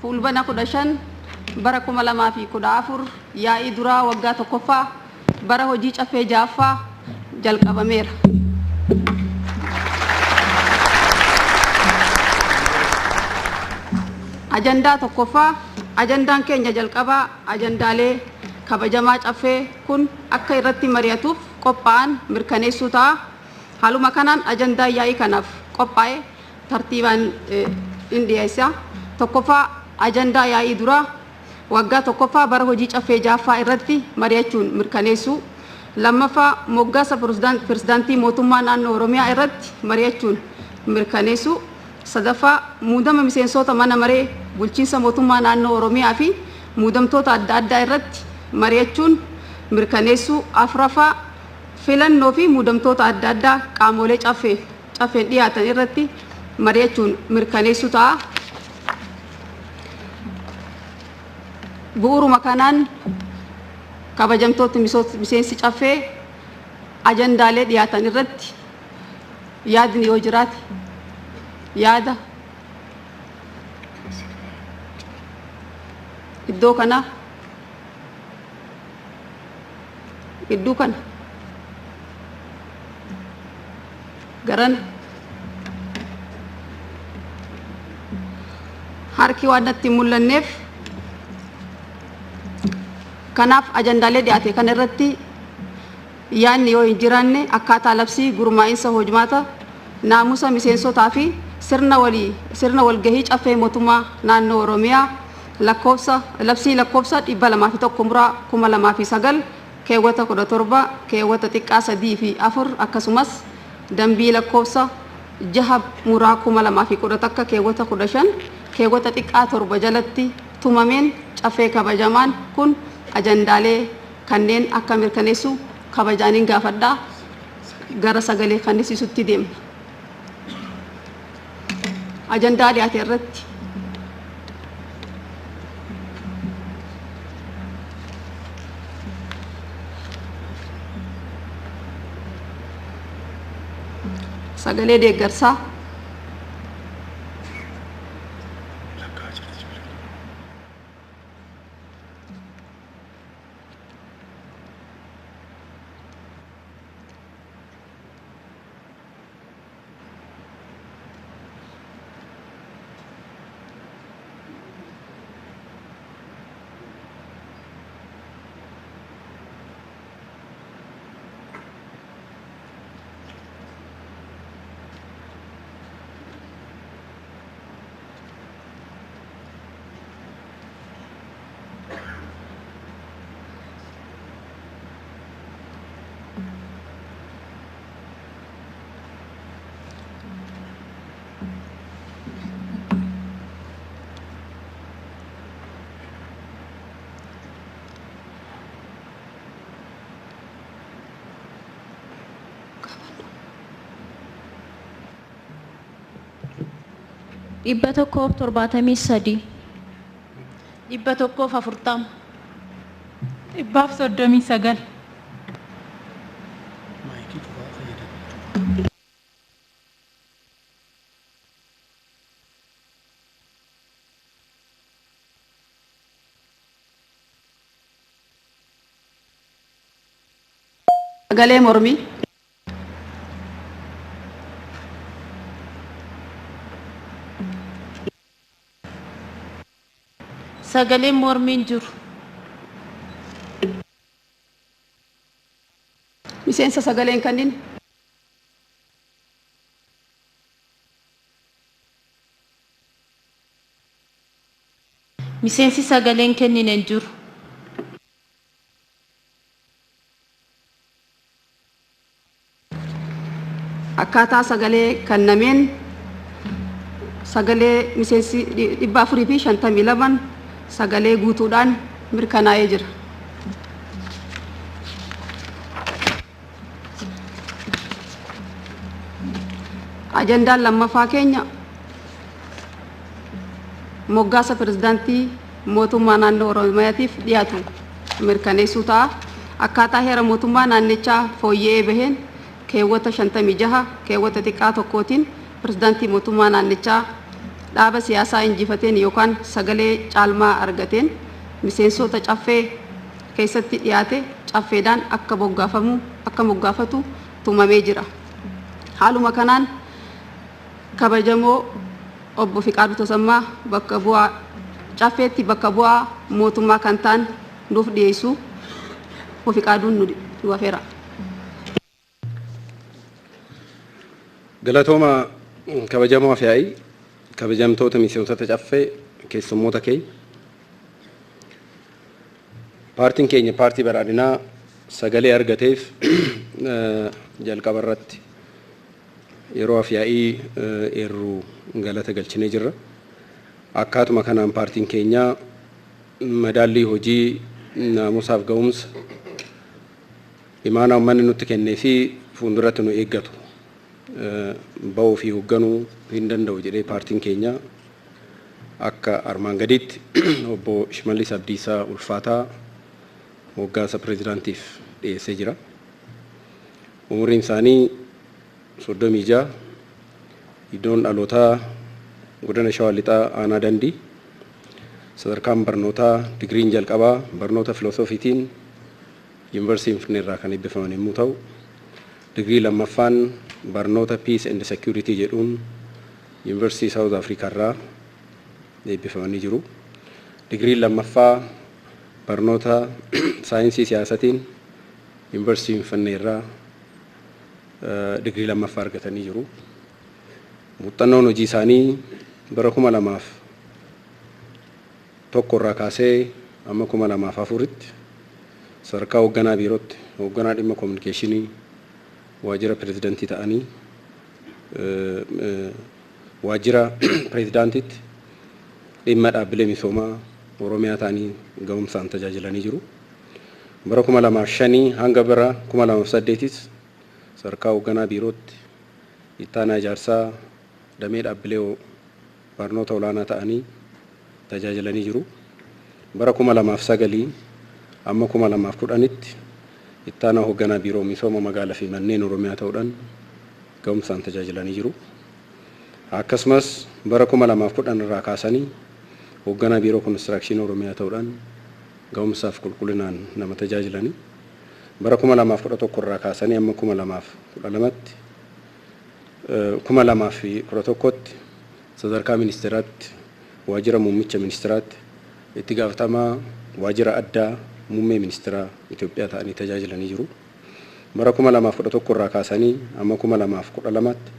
Fulbana 15 bara 2014 yaa'ii duraa waggaa tokkoffaa bara hojii caffee ja'affaa jalqabameera. Ajandaa tokkoffaa, ajandaan keenya jalqabaa ajandaalee kabajamaa caffee kun akka irratti mari'atuuf qophaa'an mirkaneessuu ta'a. Haaluma kanaan ajandaa yaa'ii kanaaf qophaa'e tartiibaan in dhiyeessa. Tokkoffaa, ajandaa yaa'ii duraa waggaa tokkoffaa bara hojii caffee ja'affaa irratti mari'achuun mirkaneessuu. Lammaffaa, moggaasa pirezidaantii mootummaa naannoo Oromiyaa irratti mari'achuun mirkaneessuu. Sadaffaa, muudama miseensota mana maree bulchiinsa mootummaa naannoo Oromiyaa fi muudamtoota adda addaa irratti mari'achuun mirkaneessuu. Afuraffaa, filannoo fi muudamtoota adda addaa qaamolee caffeen dhiyaatan irratti mari'achuun mirkaneessuu ta'a. Bu'uuruma kanaan kabajamtoota miseensi caffee ajandaalee dhiyaatan irratti yaadni yoo jiraate yaada iddoo kana gidduu kana garana harki waan natti hin mul'anneef kanaaf ajandaalee dhiyaate kana irratti yaadni yoo hin jiraanne akkaataa labsii gurmaa'insa hojmaata naamusa miseensotaa fi sirna walgahii caffee mootummaa naannoo Oromiyaa lakkoofsa labsii lakkoofsa 201 muraa 2009 keewwata 17 keewwata xiqqaa 3 fi 4 akkasumas dambii lakkoofsa 6 muraa 2011 keewwata 15 keewwata xiqqaa 7 jalatti tumameen caffee kabajamaan kun ajandaalee kanneen akka mirkaneessu kabajaaniin gaafadhaa. Gara sagalee kannisiisutti deemna. Ajandaa dhiyaate irratti sagalee deeggarsaa 173. 140. 139. Sagalee mormii Sagaleen mormii hin jiru. Miseensa sagaleen kanneen Miseensi sagaleen kennine hin jiru. Akkaataa sagalee kennameen sagalee miseensi 452 sagalee guutuudhaan mirkanaa'ee jira. Ajandaan lammaffaa keenya moggaasa pirezidaantii mootummaa naannoo Oromiyaatiif dhiyaatu mirkaneessuu ta'a. Akkaataa heera mootummaa naannichaa fooyya'ee baheen keewwata 56 keewwata xiqqaa tokkootiin pirezidaantii mootummaa naannichaa dhaaba siyaasaa injifateen yookaan sagalee caalmaa argateen miseensota caffee keessatti dhiyaate caffeedhaan akka moggaafamu akka moggaafatu tumamee jira. Haaluma kanaan kabajamoo obbo Fiqaaduu Tasammaa bakka bu'aa caffeetti bakka bu'aa mootummaa kan ta'an nuuf dhiyeessu obbo Fiqaaduun nu afeera. Galatooma kabajamoo afyaa'ii, kabajamtoota miseensota caffee, keessummoota keenya. Paartiin keenya paartii badhaadhinaa sagalee argateef jalqaba irratti yeroo afyaa'ii eerruu galata galchinee jirra. Akkaatuma kanaan paartiin keenya madaallii hojii naamusaaf ga'umsa imaanaa uummanni nutti kennee fi fuulduratti nu eeggatu ba'uu fi hoogganuu hin danda'u jedhee paartiin keenya akka armaan gadiitti obbo Shimallis Abdiisaa Ulfaataa moggaasa pireezidaantiif dhiyeessee jira. Umuriin isaanii 36, iddoon dhalootaa godina Shawaa Lixaa Aanaa Dandii, sadarkaan barnootaa digiriin jalqabaa barnoota filoosofiitiin Yuunivarsiitii Finfinnee irraa kan eebbifaman yommuu ta'u, digirii lammaffaan barnoota Peace and Security jedhuun Yuunivarsiitii South Africa irraa eebbifamanii jiru. Digirii lammaffaa barnoota saayinsii siyaasatiin Yuunivarsiitii Finfinnee irraa digirii lammaffaa argatanii jiru. Muuxannoon hojii isaanii bara 2001 irraa kaasee amma 2004tti sadarkaa hoogganaa biirootti hoogganaa dhimma koominikeeshinii waajjira pireezidantii ta'anii waajjira pireezidaantitti dhimma dhaabbilee misoomaa Oromiyaa ta'anii ga'umsaan tajaajilanii jiru. Bara 2005 hanga bara 2008tis sadarkaa hoogganaa biirootti ittaanaa ijaarsaa damee dhaabbilee barnoota olaanaa ta'anii tajaajilanii jiru. Bara 2009 amma 2010tti ittaanaa hoogganaa biiroo misooma magaalaa fi manneen Oromiyaa ta'uudhaan ga'umsaan tajaajilanii jiru. Akkasumas bara 2010 irraa kaasanii hoogganaa biiroo konistiraakshinii Oromiyaa ta'uudhaan ga'umsaaf qulqullinaan nama tajaajilanii. Bara 2011 irraa kaasanii amma 2012tti 2011tti sadarkaa ministeeraatti waajjira muummicha ministeeraatti itti gaafatamaa waajjira addaa muummee ministeeraa Itoophiyaa ta'anii tajaajilanii jiru. Bara 2011 irraa kaasanii amma 2012tti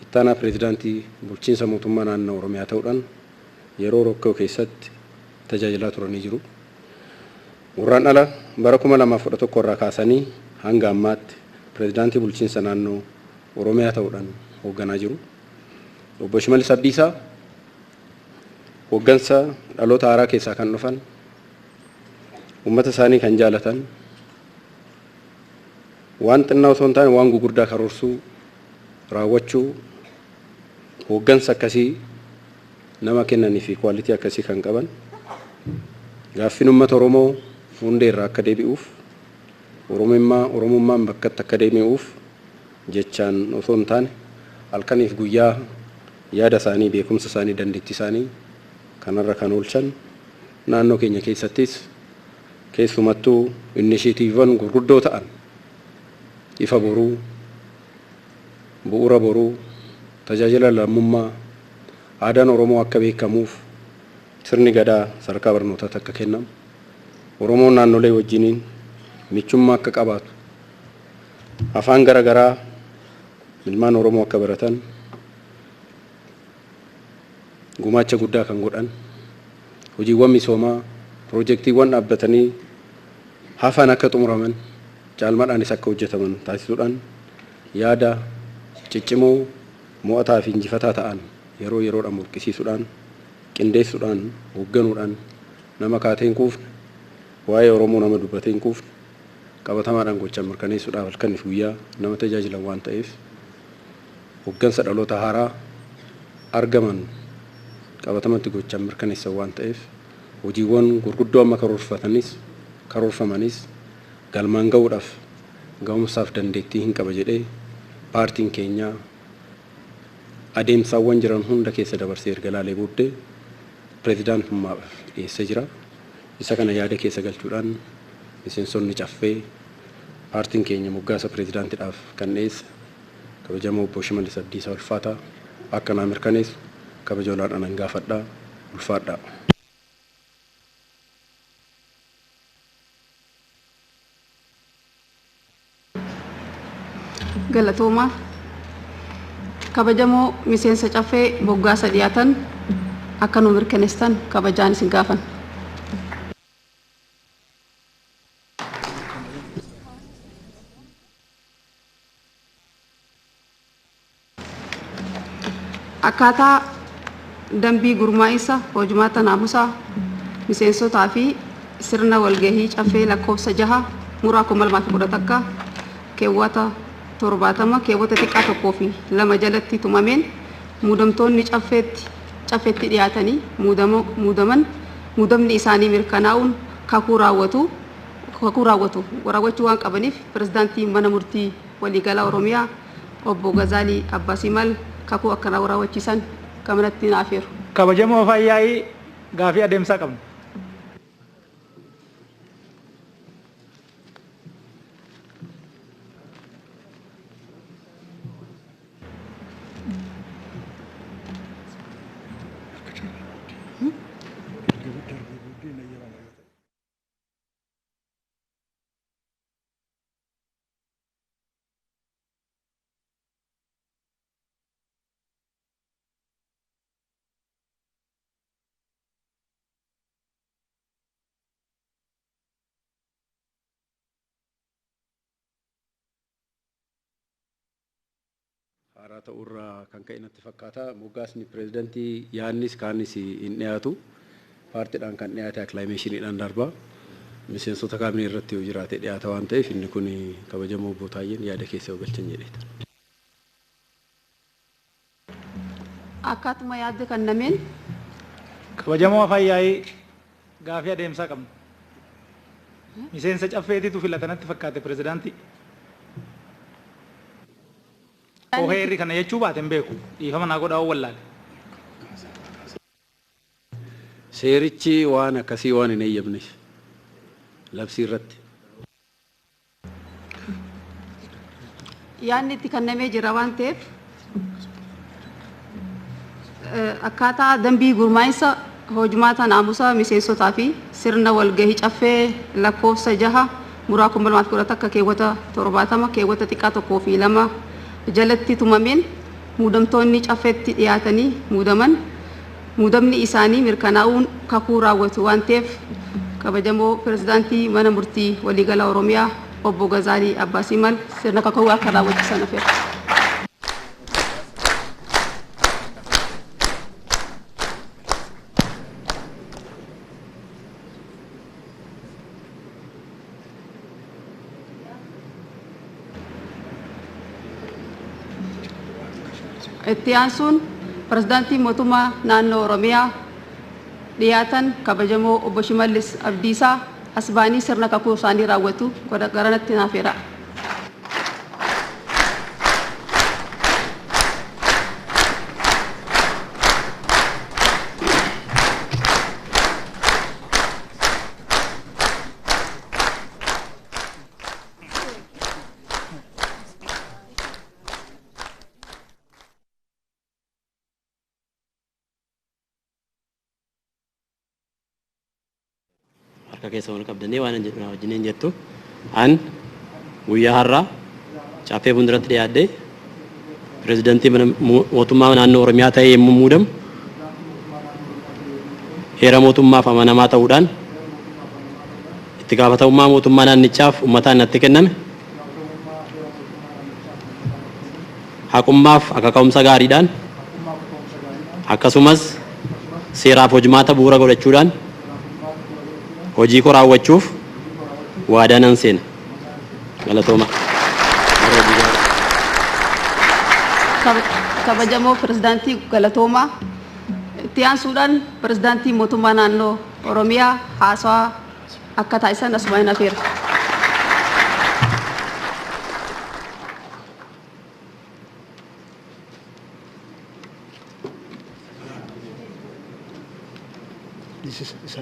ittaanaa pireezidaantii bulchiinsa mootummaa naannoo Oromiyaa ta'uudhaan yeroo rakkoo keessatti tajaajilaa turanii jiru. Gurraan ala bara 2011 irraa kaasanii hanga ammaatti pireezidaantii bulchiinsa naannoo Oromiyaa ta'uudhaan hoogganaa jiru. Obbo Shimallis Abdiisaa hooggansa dhaloota haaraa keessaa kan dhufan, uummata isaanii kan jaalatan, waan xinnaa osoo hin taane waan gugurdaa karoorsuu, raawwachuu, hooggansa akkasii nama kennanii fi kwaalitii akkasii kan qaban, gaaffiin uummata Oromoo hundee irraa akka deebi'uuf, Oromummaan bakkatti akka deebi'uuf jechaan osoo hin taane halkaniif guyyaa yaada isaanii, beekumsa isaanii, dandeettii isaanii kanarra kan oolchan, naannoo keenya keessattis keessumattuu innisheetiiviiwwan gurguddoo ta'an ifa boruu, bu'uura boruu, tajaajila lammummaa, aadaan Oromoo akka beekamuuf sirni gadaa sadarkaa barnootaatti akka kennamu, Oromoon naannolee wajjiniin michummaa akka qabaatu, afaan garaagaraa ilmaan Oromoo akka baratan gumaacha guddaa kan godhan, hojiiwwan misoomaa piroojeektiiwwan dhaabbatanii hafan akka xumuraman caalmaadhaanis akka hojjetaman taasisuudhaan yaada ciccimoo mo'ataa fi injifataa ta'an yeroo yeroodhaan burqisiisuudhaan, qindeessuudhaan, hoogganuudhaan nama kaatee hin quufne, waa'ee Oromoo nama dubbatee hin quufne, qabatamaadhaan gochaan mirkaneessuudhaaf halkaniif guyyaa nama tajaajilan waan ta'eef hooggansa dhaloota haaraa argaman qabatamatti gochaan mirkaneessan waan ta'eef hojiiwwan gurguddoo amma karoorfamanis galmaan ga'uudhaaf ga'umsaaf dandeettii hin qaba jedhee paartiin keenya adeemsawwan jiran hunda keessa dabarsee erga laalee booddee pireezidaantummaadhaaf dhiyeessee jira. Isa kana yaada keessa galchuudhaan miseensonni caffee paartiin keenya moggaasa pireezidaantiidhaaf kan dhiyeesse kabajamoo obbo Shimallis Abdiisaa Ulfaataa akka naa mirkaneessu kabaja olaanaan gaafadhaa ulfaadhaa. Galatoomaa. Kabajamoo miseensa caffee moggaasa dhiyaatan akka nu mirkaneessitan kabajaan isin gaafan. Akkaataa dambii gurmaa'insa hojumaata naamusaa miseensotaa fi sirna walgahii caffee lakkoofsa 6 muraa 2011 keewwata 70 keewwata xiqqaa 1 fi 2 jalatti tumameen muudamtoonni caffeetti dhiyaatanii muudamni isaanii mirkanaa'uun kakuu raawwatu raawwachuu waan qabaniif pirezidaantii mana murtii waliigalaa Oromiyaa obbo Gazaalii Abbaasimal kakuu akka raawwachiisan kamanatti naafeeru. Kabajamoo Afyaa'ii gaafii adeemsaa qabna. Haaraa ta'uurraa kan ka'e natti fakkaata. Moggaasni pireezidantii yaadnis kaanis hin dhiyaatu. Paartiidhaan kan dhiyaate akilaayimeeshiniidhaan darba. Miseensota kaabinee irratti yoo jiraate dhiyaata waan ta'eef inni kun kabajamoo obbo Taayyeen yaada keessa galchan jedheeta. Akkaatuma yaadde kennameen. Kabajamoo Afyaa'ii gaafii adeemsaa qabna. Miseensa caffeetitu filatanatti fakkaate pireezidaantii. Oheerri kana jechuu baate hin beeku. Dhiifama naa godhaa wallaale. Seerichi waan akkasii waan hin eeyyamneef labsii irratti. Yaadni itti kennamee jira waan ta'eef akkaataa dambii gurmaa'insa hojumaata naamusaa miseensotaa fi sirna walgahii caffee lakkoofsa 6 muraa 2011 keewwata 70 keewwata xiqqaa 1 fi 2 jalatti tumameen muudamtoonni caffeetti dhiyaatanii muudamni isaanii mirkanaa'uun kakuu raawwatu waan ta'eef kabajamoo pirezidaantii mana murtii waliigalaa Oromiyaa obbo Gazaalii Abbaasimal sirna kakuu akka raawwachiisan afeera. Itti aansuun pirezidaantii mootummaa naannoo Oromiyaa dhiyaatan kabajamoo obbo Shimallis Abdiisaa as ba'anii sirna kakuu isaanii raawwatu garanatti naafeera. Harka keessa wal qabdanii waan hin jedhu wajjiniin jettu. An guyyaa har'aa caffee fuulduratti dhiyaadhee pireezidantii mootummaa naannoo Oromiyaa ta'ee yommuu muudamu heera mootummaaf amanamaa ta'uudhaan itti gaafatamummaa mootummaa naannichaaf uummataan natti kenname haqummaaf akka ka'umsa gaariidhaan akkasumas seeraaf hojimaata bu'uura godhachuudhaan hojii koo raawwachuuf waadaa nan seena. Galatooma. Kabajamoo pirezidaantii galatoomaa. Itti aansuudhaan pirezidaantii mootummaa naannoo Oromiyaa haasawaa akka taasisan asuma hin afeera. isa